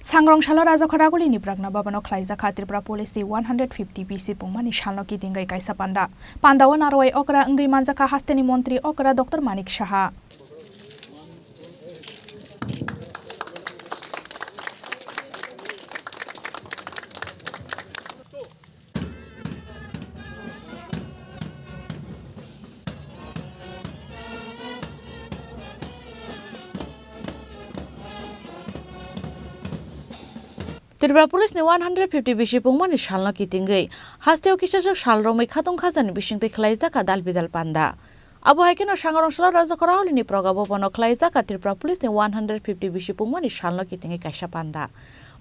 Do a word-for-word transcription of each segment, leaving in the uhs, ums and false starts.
Sangrong salo Rajakhor Agulini Pragna Bhabano khlaijak kha Tripura Police ni one hundred fifty B C pungmani salno kitingwi kaisa panda. Pandao narwai okra wngwi manjak kha hasteni montri okra Doctor Manik Saha. Tripura Police ni one hundred fifty B C pungmani salno kitingwi hasteo kisajak sal romwi khatung khajani bisingtwi khlaijak kha dal bidal panda. Abo hai kheno Sangrong salo Rajakhor Agulini Pragna Bhabano khlaijak kha Tripura Police ni one hundred fifty B C pungmani salno kitingwi kaisa panda.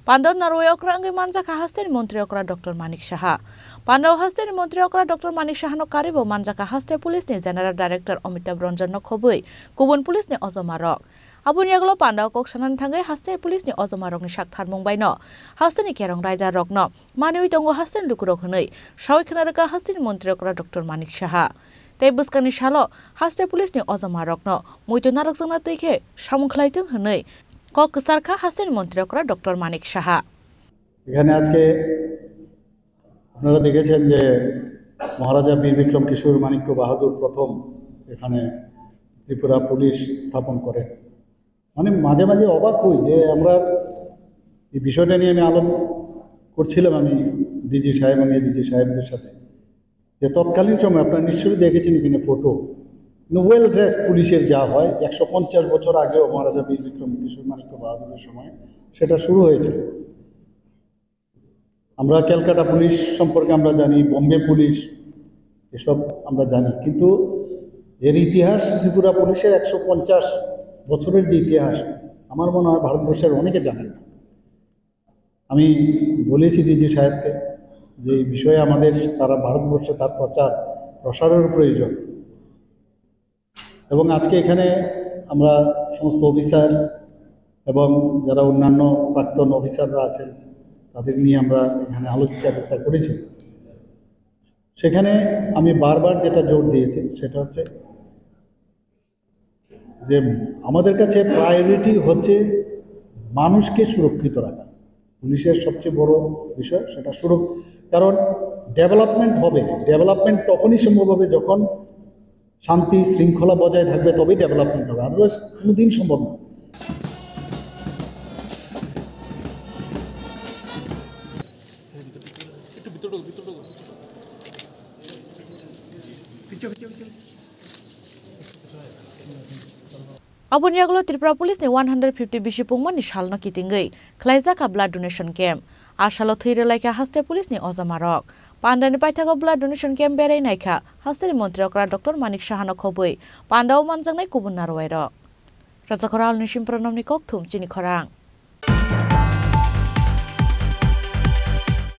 Pandao narwai okra wngwi manjak kha hasteni montri okra Doctor Manik Saha. Pandao hasteni montri okra Doctor Manik Sahano karwibo manjak kha haste police ni General Director Amitabh Ranjan no khobwi kubun police ni ojoma rok. Aboni yagulo pandao kok sanani thangwi haste police ni ojoma rokni sak tharmung baino hasteni kerong raida rokno manwi tongo hasteni lukurok hwnwi sawi khna rwkha hasteni montri okra Doctor Manik Saha. Tei bwskangni salo haste police ni ojoma rokno muitu narwkjakna twi khe samung khlai thung hwnwi kok kwchar kha hasteni montri okra Doctor Manik Saha. এখানে আজকে আপনারা দেখেছেন যে মহারাজা বীর বিক্রম কিশোর মাণিক্য বাহাদুর প্রথম এখানে ত্রিপুরা পুলিশ স্থাপন করেন। মানে মাঝে মাঝে অবাক হই যে আমরা এই বিষয়টা নিয়ে আমি আলাপ করছিলাম আমি ডিজি সাহেব এবং এডিজি সাহেবদের সাথে, যে তৎকালীন সময় আপনারা নিশ্চয়ই দেখেছেন এখানে ফটো, মানে ওয়েল ড্রেস পুলিশের যা হয়, একশো পঞ্চাশ বছর আগেও মহারাজা বীর বিক্রম কিশোর মাণিক্য বাহাদুরের সময় সেটা শুরু হয়েছিল। আমরা ক্যালকাটা পুলিশ সম্পর্কে আমরা জানি, বোম্বে পুলিশ, এসব আমরা জানি, কিন্তু এর ইতিহাস, ত্রিপুরা পুলিশের একশো পঞ্চাশ বছরের যে ইতিহাস, আমার মনে হয় ভারতবর্ষের অনেকে জানেন না। আমি বলেছি ডিজি সাহেবকে যে এই বিষয়ে আমাদের সারা ভারতবর্ষে তার প্রচার প্রসারের প্রয়োজন। এবং আজকে এখানে আমরা সমস্ত অফিসার্স এবং যারা অন্যান্য প্রাক্তন অফিসাররা আছেন, তাদের নিয়ে আমরা এখানে আলোচনা করেছি। সেখানে আমি বারবার যেটা জোর দিয়েছি, সেটা হচ্ছে যে আমাদের কাছে প্রায়োরিটি হচ্ছে মানুষকে সুরক্ষিত রাখা। পুলিশের সবচেয়ে বড় বিষয় সেটা সুরক্ষা, কারণ ডেভেলপমেন্ট হবে, ডেভেলপমেন্ট তখনই সম্ভব হবে যখন শান্তি শৃঙ্খলা বজায় থাকবে, তবেই ডেভেলপমেন্ট হবে, আদারওয়াইজ কোনোদিন সম্ভব না। Aboni yagulo Tripura Police ni one hundred fifty bisi pungmani salno kitingwi khlaijak kha blood donation camp. A salo thwi rwlai kha haste police ni ojama rok. Pandani paithago blood donation camp berai naikha hasteni montri okra Doctor Manik Sahano khobwi pandao manjaknai kubun narwai rok. Rajakhor Alni Simpranomni kokthum chini khorang.